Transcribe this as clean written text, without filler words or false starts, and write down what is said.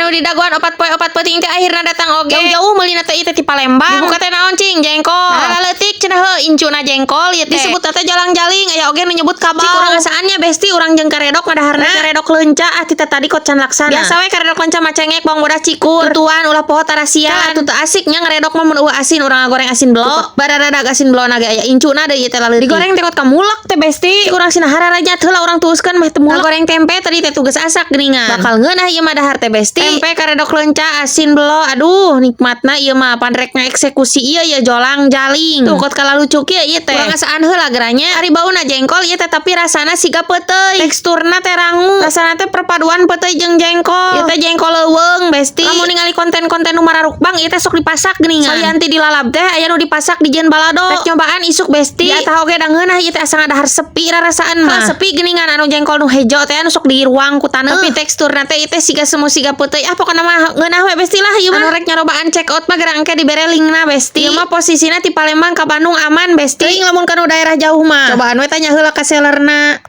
Anu didagoan 4 poe 4 peuting teh akhirna datang oge. Jauh-jauh meulina teh ieu teh ti Palembang. Dibuka teh naon, cing? Jengkol. Nah, leutik cenah, heuh, incuna jengkol ieu teh. Disebut teh jolang jaling, aya oge nu nyebut kabau. Cik urang asaannya, besti, urang jeung karedok ngadaharna. Karedok leunca ah ti tadi kot can laksana. Biasa we karedok leunca mah cengek, bawang bodas, cikur. Tutuan ulah poho tarasian. Atuh teu asik nya ngaredok mah mun euweuh asin. Urang ngagoreng asin belo. Bararadag asin belo na ge aya incuna deui ieu teh laleutik. Digoreng teh kot kamulek teh, besti. Cik urang sina hararanya heula urang tuuskeun meh teu mulek. Goreng tempe tadi teh tugas asak geuningan. Bakal ngeunah ieu mah dahar teh, besti. Tempe, karedok leunca, asin belo. Aduh, nikmatna ieu mah pan rek ngaeksekusi ieu ya jolang jaling. Tuh kot kalalucu kieu ieu teh. Urang asaan heula geranya. Ari bauna jengkol ieu teh, tapi rasana siga peuteuy. Teksturna teh rangu. Rasana teh perpaduan peuteuy jeung jengkol. Ieu teh jengkol leuweung, besti. Lamun ningali konten-konten nu mararukbang ieu teh sok dipasak geuningan. Salian ti dilalap teh aya nu dipasak dijieun balado. Rek nyobaan isuk, besti. Diatah oge da ngeunah ieu teh, asa ngadahar sepi rarasaan mah. Sepi geuningan anu jengkol nu hejo teh anu sok diruang ku taneuh. Tapi teksturna teh ieu teh siga semu siga peuteuy. Ah, pokona mah ngeunah we, besti lah ieu mah. Anu rek nyarobaan check out mah gerang engke dibere linkna, besti. Ieu mah posisina ti Palembang ka Bandung aman, besti. Teuing lamun kanu daerah jauh mah. Cobaan we tanya heula ka sellerna.